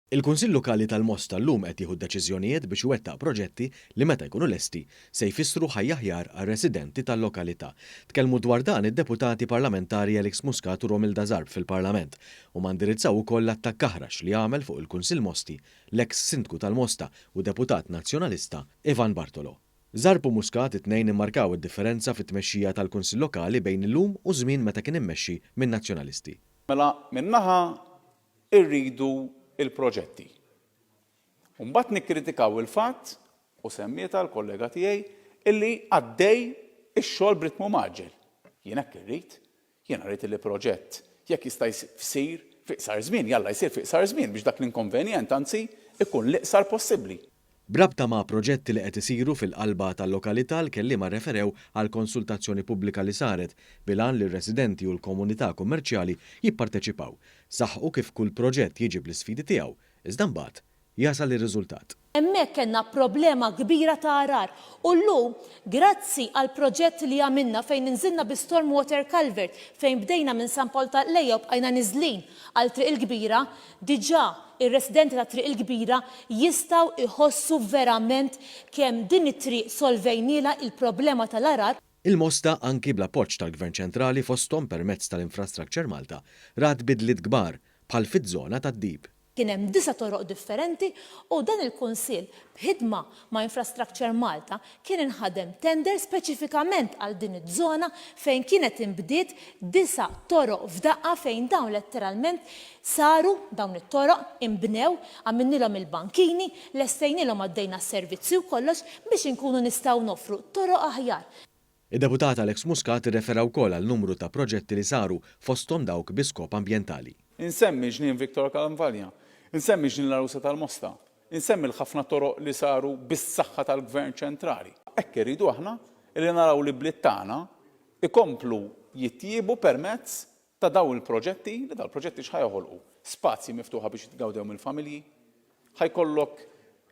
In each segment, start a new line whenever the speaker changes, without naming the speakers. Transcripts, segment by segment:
Il-Kunsill Lokali tal-Mosta llum qed jieħu deċiżjonijiet biex iwettaq proġetti li meta jkunu lesti se jfissru ħajja aħjar għar-residenti tal-lokalità. Tkellmu dwar dan id-deputati parlamentari Alex Muscat u Romilda Zarb fil-Parlament u ma indirizzaw ukoll l-attakk aħrax li għamel fuq il-Kunsill Mosti l-eks Sindku tal-Mosta u deputat Nazzjonalista Ivan Bartolo. Zarb u Muscat it-tnejn immarkaw id-differenza fit-tmexxija tal-Kunsill Lokali bejn illum u żmien meta kien immexxi minn Nazzjonalisti.
Mela minn naħa rridu l-proġetti. U mbagħad nikkritikaw il-fatt, u semmietha l-kollega tiegħi, illi għaddej ix-xogħol b'ritmu mgħaġġel. Jien hekk irrid. Jiena rrid illi proġett, jekk jista' jsir fi qsar żmien, jalla jsir fi qsar żmien biex dak l-inkonvenjent anzi jkun l-iqsar possibbli.
B'rabta ma' proġetti li qed isiru fil-qalba tal-lokalità l-kelliema rreferew għal konsultazzjoni pubblika li saret bil-għan li r-residenti u l-komunità kummerċjali jipparteċipaw. Saħqu kif kull proġett jiġi bl-isfidi tiegħu, iżda mbagħad jasal ir-riżultat.
Hemmhekk kellna problema kbira ta' għarar u llum grazzi għal proġett li għamilna fejn inżilna bi storm water culvert fejn bdejna minn San Pawl tal-Qlejja u bqajna niżlin għal Triq il-Kbira, diġà ir-residenti ta' Triq il-Kbira jistgħu jħossu verament kemm din it-triq solvejnielha il-problema tal-għarar.
Il-Mosta, anki bl-appoġġ tal-Gvern ċentrali fosthom permezz tal-Infrastructure Malta, rat bidliet kbar, bħal fiż-żona tad-Dib.
Kien hemm disa' toroq differenti u dan il-Kunsill b'ħidma ma' Infrastructure Malta kien inħadem tender speċifikament għal din iż-żona fejn kienet inbdiet disa' toroq f'daqqa fejn dawn letteralment saru, dawn it-toroq, inbnew, għamilnilhom il-bankini, lestejnilhom għaddejna s-servizzi u kollox biex inkunu nistgħu noffru toroq aħjar.
Id-Deputat Alex Muscat irrefera wkoll għal numru ta' proġetti li saru, fosthom dawk bi skop ambjentali.
Insemmi Ġnien Victor Calanvaglia, insemmi Ġnien l-Għarusa tal-Mosta, insemmi l-ħafna toroq li saru bis-saħħa tal-Gvern ċentrali. Hekk irridu aħna, li naraw l-ibliet tagħna jkomplu jitjiebu permezz ta' dawn il-proġetti, li dawn il-proġetti x'ħa joħolqu? Spazji miftuħa biex jitgawdew mill-familji, ħa jkollok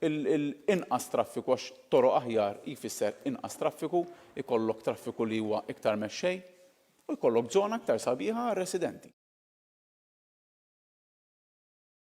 inqas traffiku għax toroq aħjar jfisser inqas traffiku, ikollok traffiku li huwa iktar mexxej u jkollok żona iktar sabiħa għar-residenti.